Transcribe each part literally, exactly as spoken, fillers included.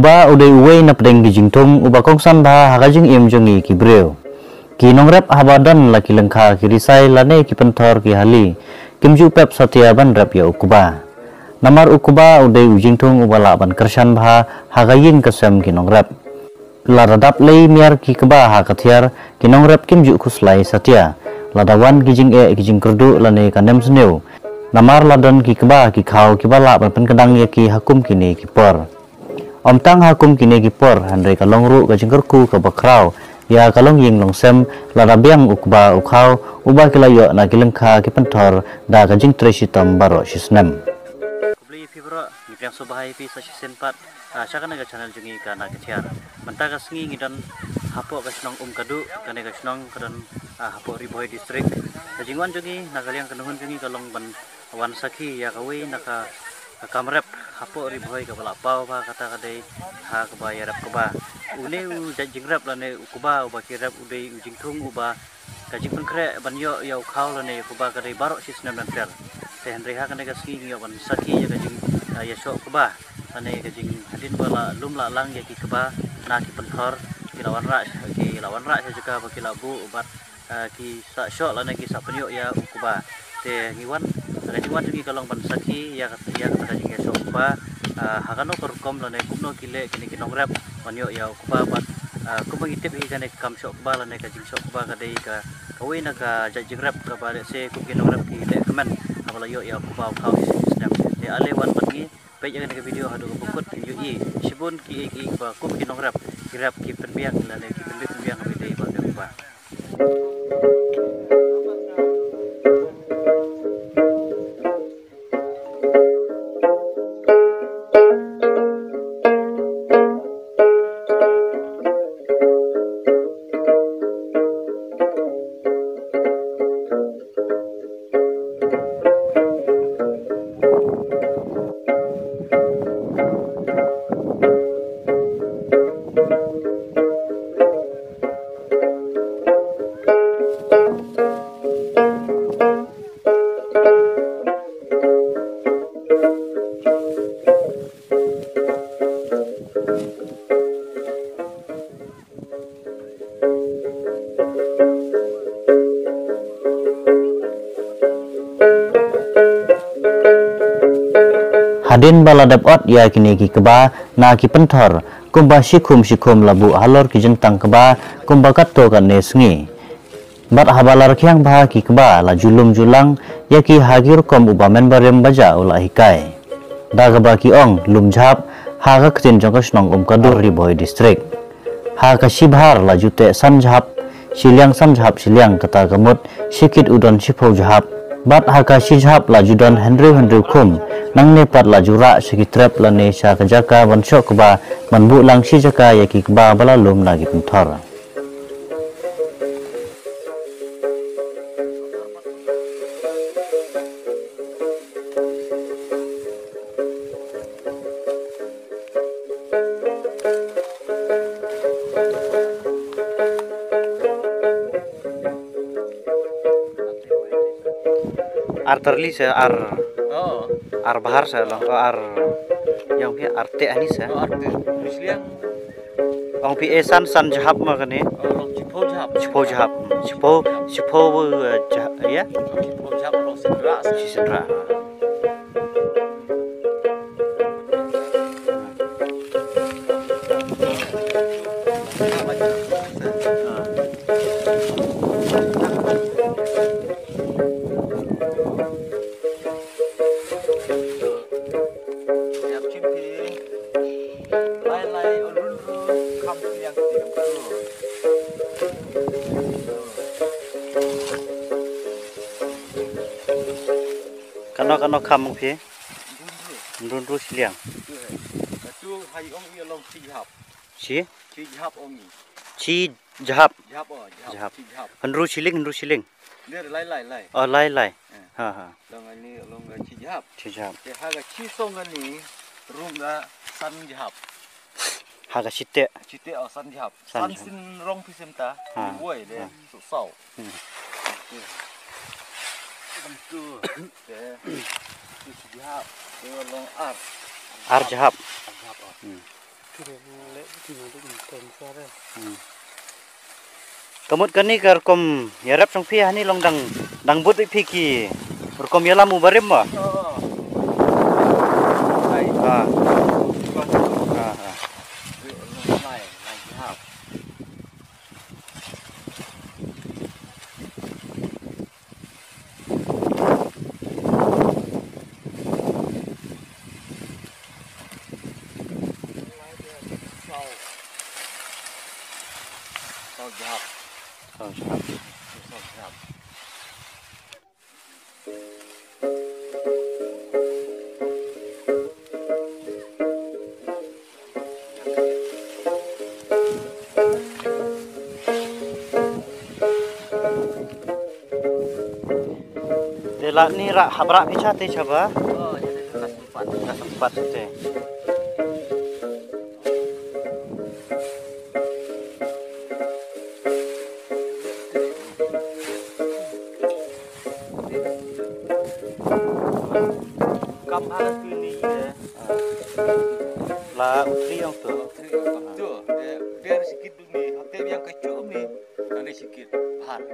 Kba u dei uwei na pdeng ki jingthung uba kongsan bha ha ka jingim jong ngi ki briew. Ki nongrep haba don la ki lyngkha ki risai lane ki pynthor ki hali, kim ju pep satia ban rep ïa u kba. Namar u kba u dei u jingthung uba lah ban kyrshan bha ha ka ïing ka sem ki nongrep. Lada dap lei miar ki kba ha ka thiar, ki nongrep kim ju khuslai satia. Lada wan ki jingeh ki jingkyrduh lane ka nemsniew. Namar la don ki kba ki khaw kiba lah ban pynkdang ïa ki ha kum kine ki por. Ym tang ha kum kine ki por, hynrei ka long ruh ka jingkyrkhu kaba khraw ïa ka longïing longsem, lada biang u kba u khaw uba ki la ïoh na ki lyngkha ki pynthor da ka jingtrei shitom baroh shi snem. Khublei ïa phi baroh, ngi pdiang sngewbha ïa phi sa shisien pat, ah, sha kane ka channel jong ngi ka Na Ka Thiar. Mynta ka sngi ngi don hapoh ka shnong Umkadu, kane ka shnong ka don, ah, hapoh Ri Bhoi District. Ka jingwan jong ngi na ka liang ka nahun jong ngi ka long ban wan sakhi ïa kawei na ka, ka kam rep hapoh Ri Bhoi kaba la paw bha, kata ka dei ha kaba ïarep kba. Une u jait jingrep lane u kba uba ki rep u dei u jingthung uba ka jingpynkhreh ban ïoh ïa u khaw lane ïa u kba ka dei baroh shi snem nangta. Te hynrei ha kane ka sngi ngi ïoh ban sakhi ïa ka jing, ah, ïashoh kba lane ka jing hadien ba la lum la lang ïa ki kba na ki pynthor, ki la wanrah, ki la wanrah sha jaka ba ki la buh bad, ah, ki sa shoh lane ki sa pynïoh ïa u kba. Te ngi wan, ka jingwan jong ngi ka long ban sakhi ïa ka, ïa ka jingïashoh kba, ah, ha kano ka rukom lane kumno ki leh kine ki nongrep ban ïoh ïa u kba bad, ah, kumba ngi tip hi kane ka kam shoh kba lane ka jingshoh kba ka dei ka, kawei na ka jait jingrep kaba lehse kum ki nongrep ki leh kmen haba la ïoh ïa u kba u khaw shisien shisnem. Te ale wan bad ngi peit ïa kane ka video haduh kaba kut, ïohi shibun kiei kiei ba kum ki nongrep ki rep ki pynbiang lane ki pynbiang pynbiang kaba ïadei bad u kba. Hadien ba la dep ot ïa kine ki kba na ki pynthor, kumba shi khum shi khum la buh halor ki jyntang kba, kumba katto katne sngi. Bad haba la rkhiang bha ki kba la ju lum ju lang ïa ki ha ki rukom uba member rim ba jah u la hikai. Da kaba ki ong lum jhap ha ka ktien jong ka shnong Umkadu Ri Bhoi District. Ha ka shibhar la ju teh san jhap, shiliang san jhap shiliang kata ka mut, shikit u don shiphew jhap. Bad ha ka shijhap la ju don hynriew hynriew khum, nangne pat la ju rah sha ki trep lane sha ka jaka ban shoh kba, ban buh lang shi jaka ïa ki kba ba la lum na ki pynthor. Ar tarli sa ar. Oh. Ar bahar sa long, oh, ar. Ïa ong phi ar teh ani sa. Oh, ar teh. Ong phi e san, san jhap ma kane. Oh, long chipho jhap. Chipho jhap. Chipho, chipho, eh, jha-, ïa. Chipho jhap long sendra sa. Shi sendra. Kano kano kham u phi? Hynriew hynriew shiliang. Katu hai ong i long shi jhap. Shi? Shi jhap ong i. Shi jhap. Jhap, oh, jhap. Jhap. Shi jhap. Hynriew shiliang, hynriew shiliang. Ler lai lai lai. Oh, lai lai. Eh. Ha ha. Long ani long ga shi jhap. Shi jhap. Te ha ga shi song ani rung ga san jhap. Ha ga shi teh. Shi teh, oh, san jhap. San jhap. San sin rong phi sem ta. Ha. Ni woi le. Ha. Su sau. Hmm. Te. Te shi jhap. Te long ar. Ar jhap. Ar jhap, oh. Hmm. Hmm. Ka mut kane ka rukom ïarap jong phi hangne long dang, dang bud beit phi ki rukom ïalam u barim mo? Ah. Ah, ah. Saw jhap. Saw jhap. Saw jhap. Te la ni ra habra phi cha te cha ba. Oh, ya te ka sempat. Ka sempat te. Kam alat tu ni ya. La u tri ong tu. Tri ong tu. Dia, dia sikit tu ni. Hati yang kecup ni. Ada sikit. Bahar.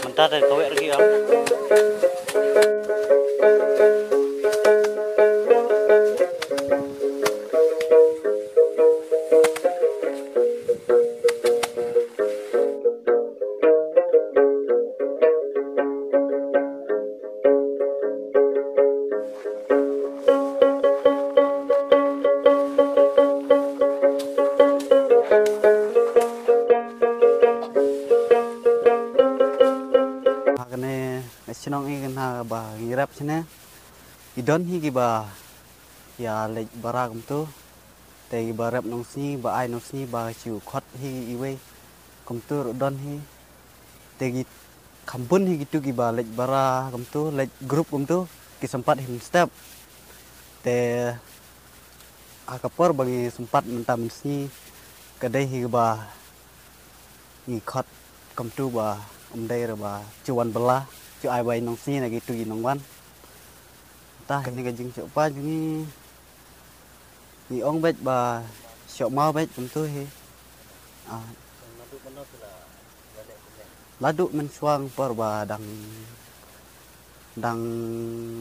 Mynta te kawek lagi ah. Ha kane Chnong i kynha ba ngi rep chne. I don hi kiba ïa leit bara kumtu. Te kiba rep nongsngi ba ai nongsngi ba shu khot hi iwei kumtu ruh don hi. Te ki kham bun hi kitu kiba leit bara kumtu, leit group kumtu, ki sympat hi mynstep. Te ha ka por ba ngi sympat mynta mynsngi ka dei hi ba ngi khot kumtu ba um dei re ba shu wan bylla, shu ai bai nongsngi na kitu ki nongwan. Ta kane ka jingshoh pa jong ngi, ngi ong beit ba shoh maw beit kumtu hi. Ah. Ladu mynshuwa por ba dang, dang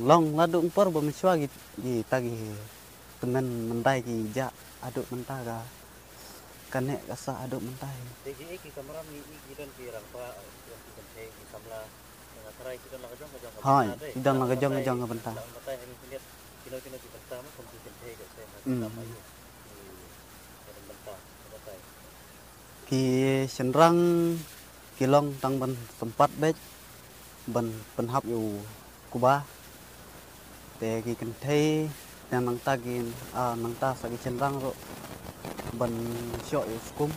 long ladu por ba mynshuwa ki, kita ki tymmen myndai ki jah haduh mynta ka, kane ka sah haduh mynta hi. Te ki, ki kamram ngi, ki don ki rangbah, ki don ki kynthei, ki samla. Hoi, ki don la ka jong ka jong ka bynta. Ki shynrang ki long tang ban sympat beit ban pynhap ïa u kba. Te ki kynthei nangta ki, ah, nangta sa ki shynrang ruh ban shoh ïa u skum.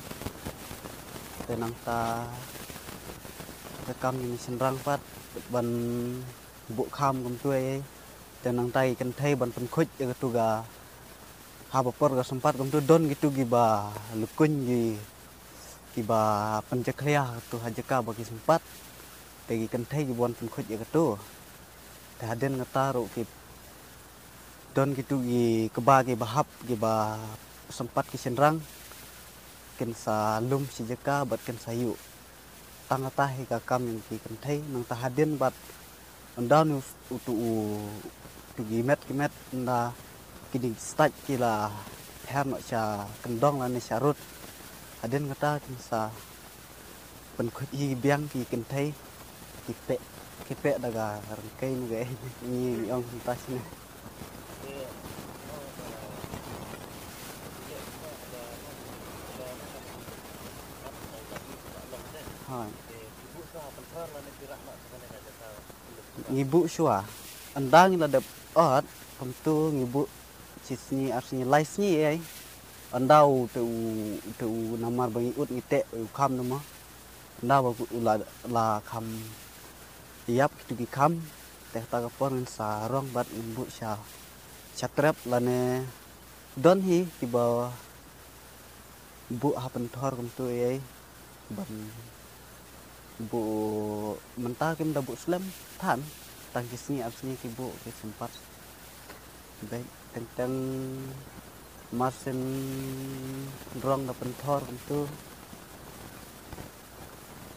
Te nangta ka kam ïa ki shynrang pat ban buh kham kumtu ei. Te nangta ki kynthei ban pynkhuid ïa katu ka, haba por ka sympat kumtu don kitu kiba lykuñ ki, kiba pynjakhlia katu ha jaka ba ki sympat. Te ki kynthei ki ban pynkhuid ïa katu. Te hadien kata ruh ki don kitu ki kba kiba hap kiba sympat ki shynrang. Kin sa lum shi jaka bad kin sa ïuh. Tang kata hi ka kam ïa ki kynthei, nangta hadien bad ynda u, utu u, utu ki met ki met ynda kine ki stait ki la pher noh sha kyndong lane sha rud. Hadien kata kin sa pynkhuid hi biang ki kynthei ki peh, ki peh da ka ryngkei ne ka ei, ngi ong kumta shane. Hoi. Ngi buh shuwa. Ynda ngi la dep ot, kumtu ngi buh shi sngi ar sngi lai sngi ei. Ynda u te u, u te u namar ba ngi ut ngi teh u kham namar. Ynda ba u la, la kham ïap kitu ki kham. Te kata ka por ngin sa rong bad ngin buh sha, sha trep lane don hi kiba buh ha pynthor kumtu ei. Ban buh mynta kim da buh slem than, tang ki sngi ar sngi ki buh ki sympat. Beit teng teng mar syn rong da pynthor kumtu.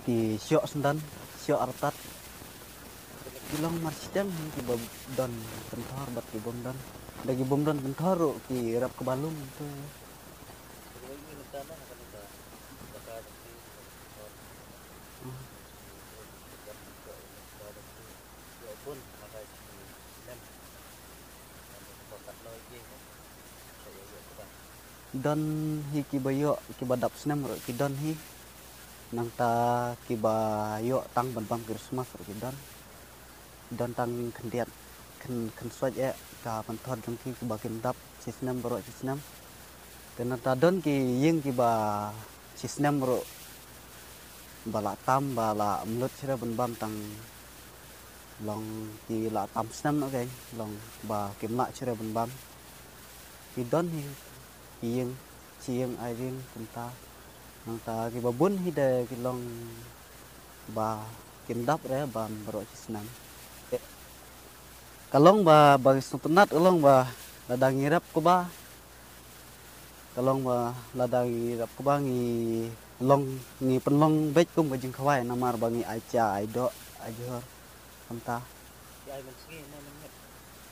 Ki shoh syndan, shoh artat. Ki long mar shiteng hi kiba don pynthor bad ki bym don. Da ki bym don pynthor ruh ki rep kaba lum kumtu. Don hi kiba ïoh, kiba dap snem ruh ki don hi. Nangta kiba ïoh tang ban bam Christmas ruh ki don. Don tang khyndiat, khyn, khynsoit eh ka pynthor jong ki kiba kim dap shi snem baroh shi snem. Te nangta don ki ïing kiba shi snem ruh ba la tam ba la mlut shuh ban bam tang long ki la tam snem noh keiñ long ba kim lah shuh ban bam. Ki don hi ki ïing, shi ïing ai ïing kumta. Nangta kiba bun hi de ki long ba kim dap re bam baroh shi snem. Ka long ba, ba ki sngewtynnat ka long ba lada ngi rep kba. Ka long ba lada ngi rep kba ngi long, ngi pynlong beit kum ka jingkhawai namar ba ngi ai cha, ai doh, ai jhur. Kumta.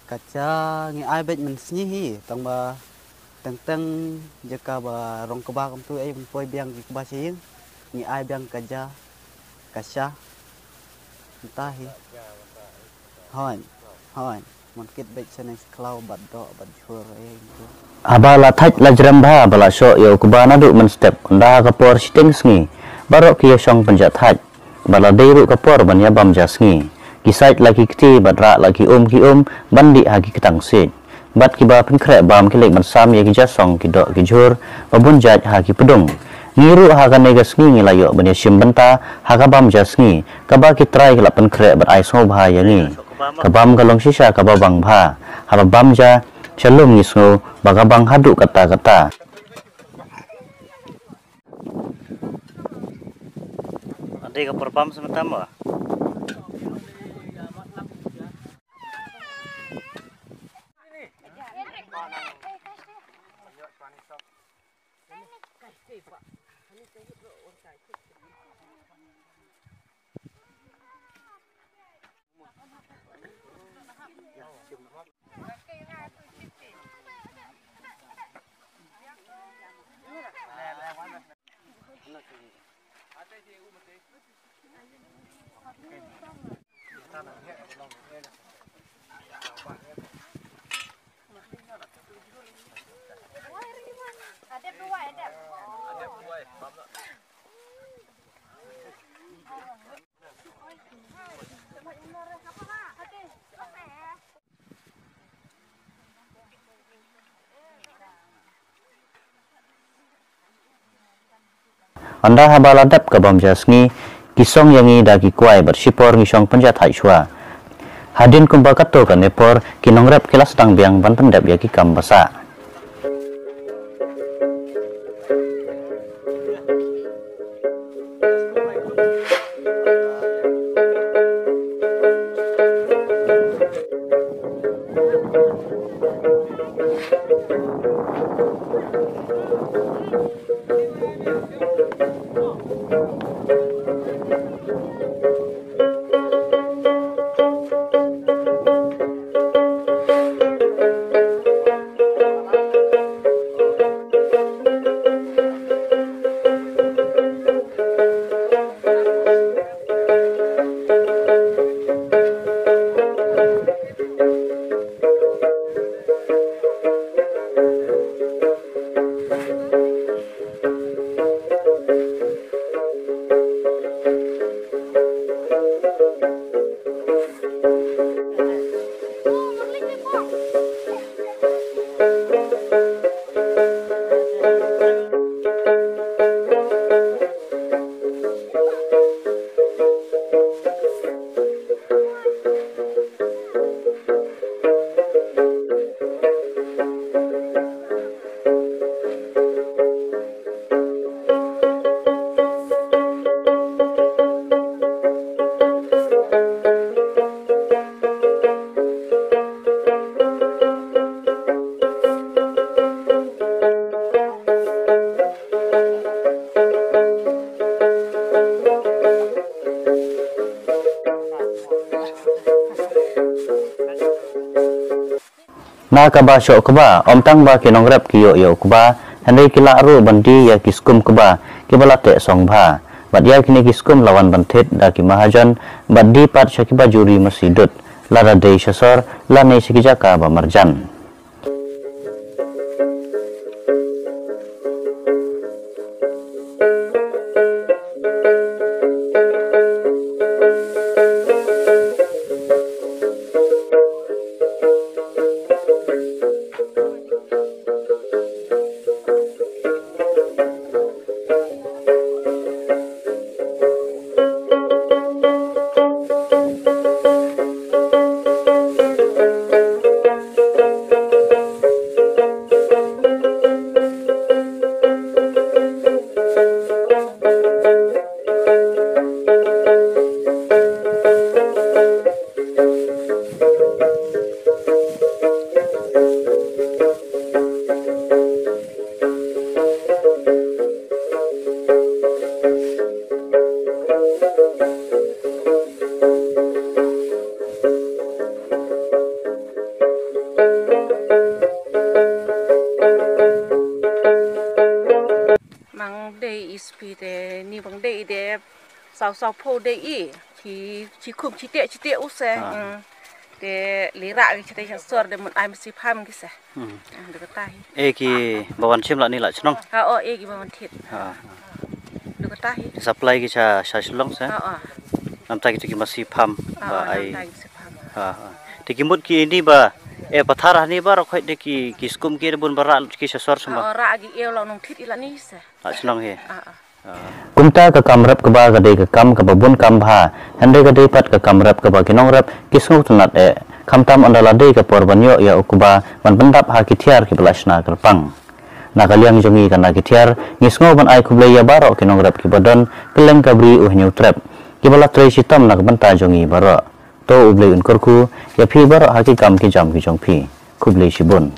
Ka cha ngi ai beit mynsngi hi, tang ba teng teng jaka ba rong kba kumtu ei ban poi biang ki kba sha ïing, ngi ai biang ka ja, ka sha. Kumta hi. Hoi, hoi. Mon kit beit shane khlaw bad doh bad jhur ei kumtu. Haba la thait la jrem bha ba la shoh ïa u kba naduh mynstep, ynda ha ka por shiteng sngi baroh ki ïashong pynjah thait. Ba la dei ruh ka por ban ïa bam ja sngi. Ki sait la ki kti bad rah la ki um ki um ban dih ha ki ktang siej. Bad kiba pynkhreh bam ki leit ban sam ïa ki ja song ki doh ki jhur ba bun jait ha ki pdung. Ngi ruh ha kane ka sngi ngi la ïoh ban ïashim bynta ha ka bam ja sngi kaba ki trai ki la pynkhreh bad ai sngewbha ïa ngi. Ka bam ka long shisha kaba bang bha. Haba bam ja sha lum ngi sngew ba ka bang haduh katta katta. Ade ka perbam semetam ba. Ynda haba la dep ka bam ja sngi, ki song ïa ngi da ki kwai bad shipor ngi shong pynjah thait shuwa. Hadien kumba katto katne por, ki nongrep ki la sdang biang ban pyndep ïa ki kam ba sah. Na kaba shoh kba, ym tang ba ki nongrep ki ïoh ïa u kba, hynrei ki lah ruh ban die ïa ki skum kba kiba la teh song bha. Bad ïa kine ki skum la wan ban thied da ki mahajon, bad die pat sha kiba juri masi dud, lada dei sha sor lane sha ki jaka ba marjan. Nang dei ispi te ni bang dei de sau sau pho dei i chi chi khum chi te chi te u se. Ah. Hmm. Te li ra ki chi te sha sor de mun ai masi pham ki se. Hmm. Ah, du kata hi. E ki ba wan chim la ni la chnong. Ha o e ki ba wan thit. Ha. Du kata hi. Supply ki cha cha Shillong se. Ha o. Namta kita ki masi pham ba ai. Ha ha. Te ki mut ki ini ba e pathar hani ba rok hoi de ki ki skum ki de bun ba rah lut ki sha sor sama. Ora agi eu la nong thit ila ni se. Ah, shnong he. Ah, ah. Kumta ka kam rep kaba ka dei ka kam kaba bun kam bha, hynrei ka dei pat ka kam rep kaba ki nongrep ki sngewtynnat eh. Khamtam ynda la dei ka por ban ïoh ïa u kba ban pyndap ha ki thiar kiba la shna kyrpang. Na ka liang jong ngi ka na ki thiar, ngi sngew ban ai khublei ïa baroh ki nongrep kiba don kylleng ka bri U Hynñiewtrep, kiba la trei shitom na ka bynta jong ngi baroh. To U Blei un kyrkhu ïa phi baroh ha ki kam ki jam ki jong phi. Khublei shibun.